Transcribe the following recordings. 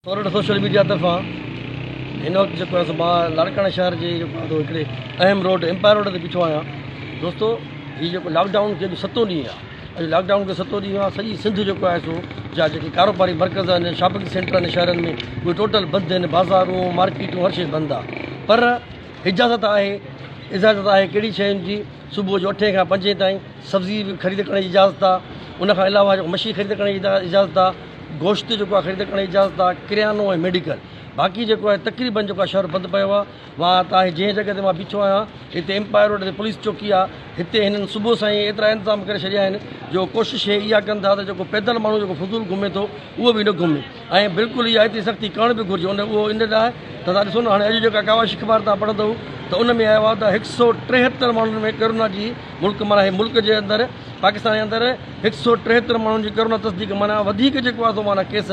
Sorath social media طرفان هن وقت جيڪو آهي سو مان لاڙڪاڻي شهر جي جيڪو آهي سو هڪڙي اهم روڊ امپائر روڊ تي بيٺو آهيان دوستو هي جيڪو لاڪ ڊائون کي اڄ ستون ڏينهن آهي اڄ لاڪ ڊائون کي ستون ڏينهن آهي سڄي سنڌ جيڪو آهي سو جا جيڪي ڪاروباري مرڪز آهن شاپنگ سينٽر آهن شهرن ۾ اهي ٽوٽل بند آهن بازارون مارڪيٽون هر شي بند آهي پر اجازت آهي اجازت آهي ڪهڙي شين جي صبح جو اٺين کان پنجين تائين سبزي خريد ڪرڻ جي اجازت آهي ان کان علاوه جيڪو مڇي خريد ڪرڻ جي اجازت آهي گوشت جيڪو آهي خريد ڪرڻ جي اجازت آهي ڪريانو ۽ ميڊيڪل باقي جيڪو آهي تقريبن جيڪو آهي شهر بند پيو آهي مان تان جنهن جڳهه تي مان بيٺو آهيان هتي امپائر روڊ تي پوليس چوڪي آهي هتي هنن صبح سان ئي ايترا انتظام ڪري ڇڏيا آهن جو ڪوشش هي اها ڪن ٿا ته جيڪو پيدل ماڻهو جيڪو فضول گهمي ٿو اهو به نه گهمي ۽ بلڪل اها ايتري سختي ڪرڻ به گهرجي ان اهو ان لاء ته تان ڏسو نه هاڻي اڄ جيڪا ڪاوش اخبار تان پڙهندو ته ان ۾ آيو آهي ته هڪ سو ٽيهتر ماڻهن ۾ ڪرونا جي ملڪ معنيٰ هي ملڪ جي اندر پاڪستان جي اندر هڪ سو ٽيهتر ماڻهن جي ڪرونا تصديق معنيٰ وڌيڪ جيڪو آهي سو معنيٰ ڪيس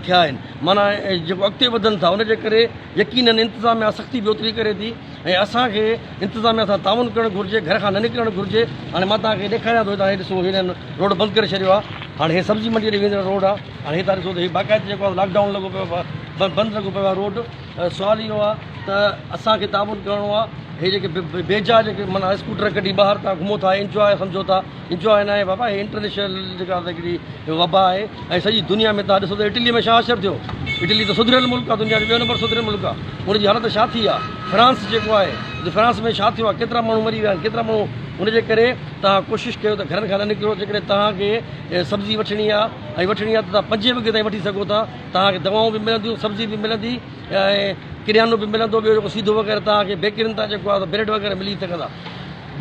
ٿيا آهن معنيٰ جيڪو اڳتي وڌن ٿا ان جي ڪري يقينن انتظاميا سختي به اوتري ڪري ٿي ۽ اسان کي انتظاميا سان تعاون ڪرڻ گهرجي گهر کان نه نڪرڻ گهرجي هاڻي مان توهان کي ڏيکاريان ٿو هي ڏسو هنن روڊ بند ڪري ڇڏيو آهي هاڻي هي سبزي منڊي ڏي ويندڙ روڊ آهي هاڻي هي توهان ڏسو ته هي باقاعده جيڪو آهي لاڪ ڊائون لڳو پيو آهي بند لڳو پيو آهي روڊ سوال اهو آهي ته اسان کي تعاون ڪرڻو آهي هي جيڪي بيجا جيڪي معنيٰ اسڪوٽر ڪڍي ٻاهر تان گهمو ٿا انجواء سمجهو ٿا انجواء ناهي بابا هي انٽرنيشنل جيڪا هڪڙي وبا آهي ۽ سڄي دنيا ۾ تان ڏسو ته اٽلي ۾ ڇا حشر ٿيو اٽلي ته سڌريل ملڪ آهي دنيا جو ٻيو نمبر سڌريل ملڪ آهي ان جي حالت ڇا ٿي آهي فرانس جيڪو آهي فرانس ۾ ڇا ٿيو آهي ڪيترا ماڻهو مري ويا آهن ڪيترا ماڻهو ان جي ڪري تان ڪوشش ڪيو ته گهرن کان نه نڪرو جيڪڏهن تان کي سبزي وٺڻي آهي ۽ وٺڻي آهي ته تان پنجين وڳي تائين وٺي سگهو ٿا توهان کي دوائون به ملنديون سبزي به ملندي ۽ ڪريانو به ملندو ٻيو جيڪو سيڌو وغيره توهان کي بيڪرين تان جيڪو آهي بريڊ وغيره ملي سگهندا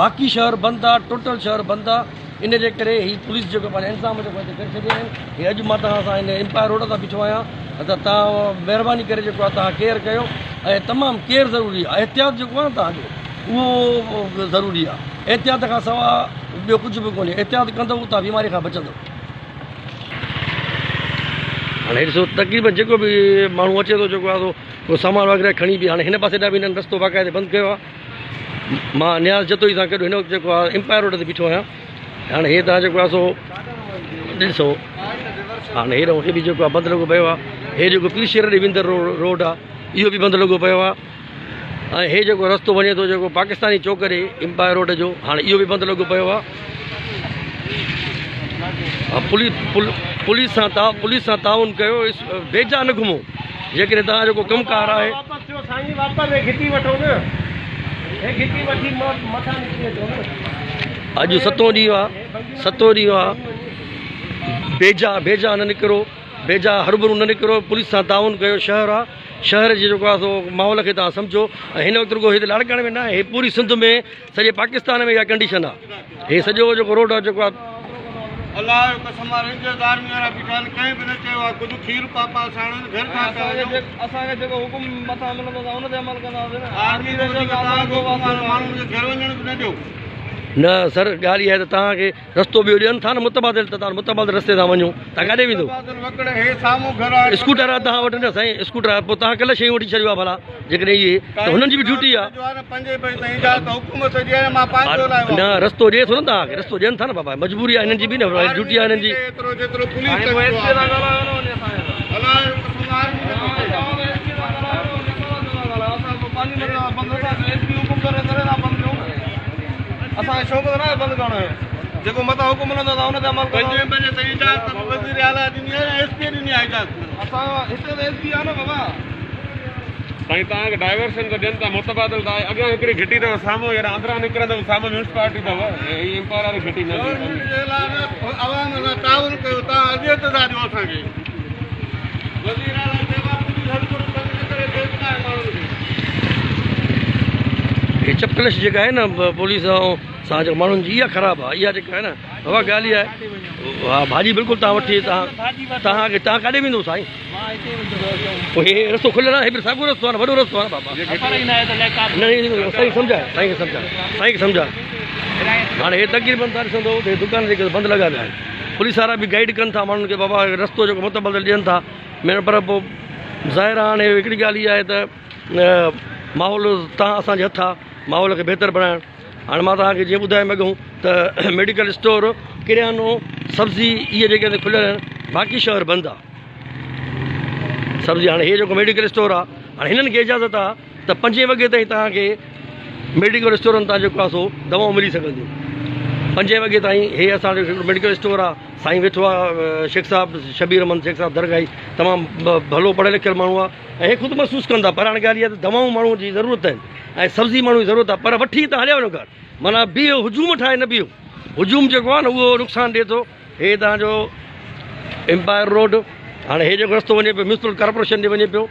باقي شهر بند آهي ٽوٽل شهر بند آهي ان جي ڪري هي پوليس جيڪو پنهنجا انتظام جيڪو هتي ڪري ڇڏيا آهن هي اڄ مان توهان سان هن امپائر روڊ تان بيٺو آهيان ته توهان مهرباني ڪري جيڪو آهي توهان ڪيئر ڪيو ۽ تمام ڪيئر ضروري آهي احتياط جيڪو آهي نه توهان جو اهو ضروري آهي احتياط کان سوا ٻيو ڪجهه به ڪونهي احتياط ڪندو توهان بيماري کان بچندو. هاڻي ڏسو تقريبن جيڪو به ماڻهو اچي ٿو جيڪو آهي سو ڪو سامان وغيره کڻي به هاڻي هن پاسي ڏانهن به هنن رستو باقاعدي بند ڪيو آهي مان نياز جتوئي سان گڏ هن وقت جيڪو آهي امپائر روڊ تي بيٺو آهيان هاڻي هي تان جيڪو آهي سو ڏسو هاڻي هي به جيڪو آهي بند لڳو پيو آهي هي جيڪو پير شير ڏي ويندڙ روڊ آهي اهو به بند لڳو پيو آهي ۽ هي جيڪو رستو وڃي ٿو جيڪو پاڪستاني چوڪ ڏي امپائر روڊ جو هاڻي اهو به بند لڳو پيو آهي پوليس پوليس سان تا پوليس سان تعاون ڪيو بيجا نه گهمو جيڪڏهن توهان جو ڪو ڪم ڪار آهي اڄ ستون ڏينهن آهي ستون ڏينهن آهي بيجا بيجا نه نڪرو بيجا هربرو نه نڪرو پوليس سان تعاون ڪيو شهر آهي شهر جي جيڪو آهي سو ماحول کي توهان سمجهو ۽ هن وقت رڳو هتي لاڙڪاڻي ۾ نه آهي هي پوري سنڌ ۾ سڄي پاڪستان ۾ اها ڪنڊيشن آهي هي سڄو جيڪو روڊ آهي جيڪو آهي الله جو قسم آ رينجرز آرمي وارا بيٺا آهن ڪنهن به نه چيو آ ڪجهه کير پاپا ساڻن گهر کان پيا وڃون. اسان کي جيڪو حڪم مٿان ملندو اسان ان تي عمل ڪنداسين نه آرمي جو وڌيڪ توهان کي حڪم آ ماڻهن کي گهر وڃڻ به نه ڏيو. نه سر ڳالهه اها آهي ته توهان کي رستو ٻيو ڏين ٿا نه متبادل ته توهان متبادل رستي تان وڃو توهان ڪاڏي ويندو اسڪوٽر آهي توهان وٽ نه سائين اسڪوٽر آهي پوء توهان ڪلهه شيون وٺي ڇڏيو آهي ڀلا جيڪڏهن اهي ته هنن جي به ڊيوٽي آهي نه رستو ڏئي ٿو نه توهان کي رستو ڏين ٿا نه بابا مجبوري آهي هنن جي به نه ڊيوٽي آهي هنن جي اسان کي شوق ته ناهي بند ڪرڻ جو جيڪو مٿان حڪم ملندو اسان ان تي عمل ڪنداسين. پنجين بجي تائين اجازت ته وزير اعليٰ ڏني آهي يا ايس پي ڏني آهي اجازت. اسان هتي ته ايس پي آهي نه بابا. سائين توهان کي ڊائيورشن ته ڏين ٿا متبادل ته آهي اڳيان هڪڙي گهٽي اٿو سامهون هيڏانهن اندران نڪرندو سامهون ميونسپالٽي اٿو هي امپائر واري گهٽي نه گورنمينٽ جي لاء نه عوام سان تعاون ڪيو توهان اذيت ٿا ڏيو اسان کي وزير اعليٰ چيو آهي پوليس هرگز تنگ نه ڪري بي گناهه ماڻهن کي. هي چپڪلش جيڪا آهي نه پوليس ۽ سان جيڪا ماڻهن جي اها خراب آهي اها جيڪا آهي نه بابا ڳالهه اها آهي ها ڀاڄي بلڪل تان وٺي تان تان کي تان ڪاڏي ويندو سائين پوء هي رستو کليل آهي هي به ساڳيو رستو آهي نه وڏو رستو آهي نه بابا نه نه سائين سمجهاء سائين کي سمجهاء سائين کي سمجهاء هاڻي هي تقريبن تان ڏسندو ته دڪان جيڪي بند لڳا پيا آهن پوليس وارا به گائيڊ ڪن ٿا ماڻهن کي بابا رستو جيڪو متبادل ڏين ٿا ميڻ پر پوء ظاهر آهي هاڻي هڪڙي ڳالهه اها آهي ته ماحول تان اسان جي هٿ آهي ماحول کي بهتر بڻائڻ هاڻي مان توهان کي جيئن ٻڌايم اڳئون ته ميڊيڪل اسٽور ڪريانو سبزي اهي جيڪي کليل آهن باقي شهر بند آهي. سبزي هاڻي هي جيڪو ميڊيڪل اسٽور آهي هاڻي هنن کي اجازت آهي ته پنجين وڳي تائين توهان کي ميڊيڪل اسٽورن تان جيڪو آهي سو دوائون ملي سگهنديون. پنجين وڳي تائين هي اسان جو هڪڙو ميڊيڪل اسٽور آهي سائين ويٺو آهي شيخ صاحب شبير احمد شيخ صاحب درگاهي تمام ڀلو پڙهيل لکيل ماڻهو آهي ۽ هي خود محسوس ڪن ٿا پر هاڻي ڳالهه اها ته دوائون ماڻهو جي ضرورت آهن ۽ سبزي ماڻهو جي ضرورت آهي پر وٺي ته هليا وڃو گهر معنيٰ بيهو هجوم ٺاهي نه بيهو هجوم جيڪو آهي نه اهو نقصان ڏئي ٿو. هي توهان جو امپائر روڊ هاڻي هي جيڪو رستو وڃي پيو ميونسپل ڪارپوريشن ڏي وڃي پيو.